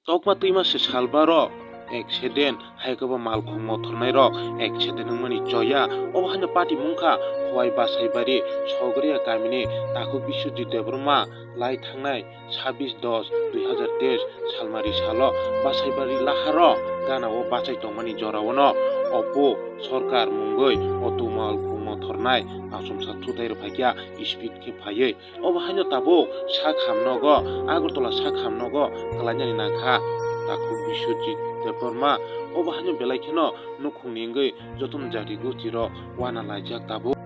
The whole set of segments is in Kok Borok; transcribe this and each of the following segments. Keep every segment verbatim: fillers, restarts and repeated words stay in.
Tokma twima se salbaro accident, hai khe bo malkhung mothornairok accident wngmani choya. Obo haino patimung kha Khowai Basaibari Sogriya kamini takhuk Biswajit Debbarma lai thangnai sabbish dos dui hazar teis salmari salo Basaibari laharo ganao bachai tongmani joraono Oppo Sorkar mungwi auto malkhung mothornai achomsa thutai rwphaikha speed khe phaiwi. Obo haino tabuk sak hamnogo, Agartala sak hamnogo kwlainani nangkha takhuk Biswajit Debbarma. Obo haino belai kheno nukhungni wngwi jotono jati gostirok uana laijak tabuk.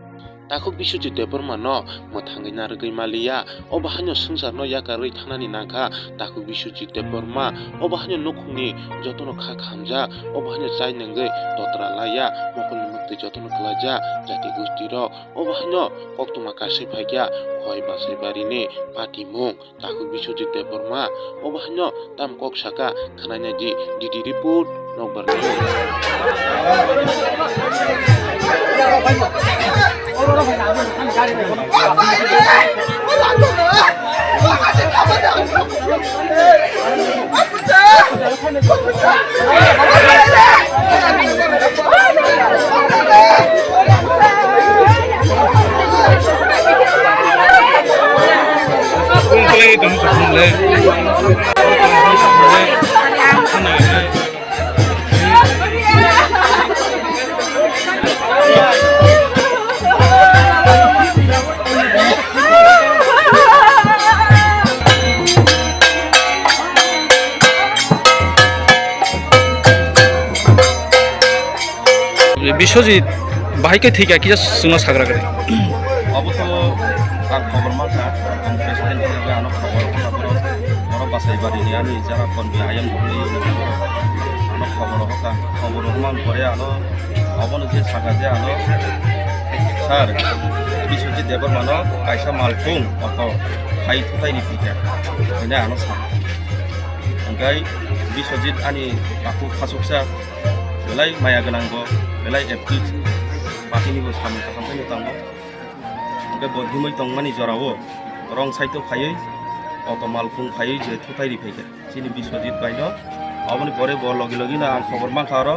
Takhuk Biswajit Debbarmano mwthangwi narwgwi maliya. Obo haino swngcharno yakarwi thangnani nangkha takhuk Biswajit Debbarma. Obo haino nukhungni jotono kha khamjak. Obo haino chai nangwi totra laiya, mokolni mwktwi jotono kwlaijak jati gostirok. Obo haino koktwma kaisa phaikha Khowai Basaibarini patimung takhuk Biswajit Debbarma. Obo haino tam kok saka khwnaina di D D report Nokbar News. Biswajit bahai khe thwikha kisa chwngno sagra gari. Abo to ang khobor mankha, ang president hisabe ano khobor mankha, borok, borok Basaibarini ani jara konbi ayang bukni ano khobor hoka, khobor man pore ano obono je saka je ano sir Biswajit Debbarmano kaisa malkhung auto hai thutai ni pika hwnwi ano sa. Hingkai Biswajit ani takhuk khasuksa belai maya gwnang bo, belai active, patini bo samung kaham khe tango. Hingke bo himwi tongmani jorao wrong side o phaiwi auto malkhung phaiwi je thutai ri phaikha chini Biswajit bai no. Aboni pore bo logi logi no ang khobor mankha oro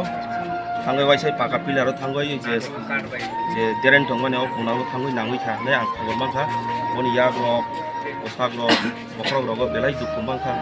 thangwi waisa paka pillar o thangwi je, je drain tongmani o kuna o thangwi nangwi kha hinwi ang khobor mankha. Boni yak rok, bwsak rok, bokhorok rogo belai dukhu mankha.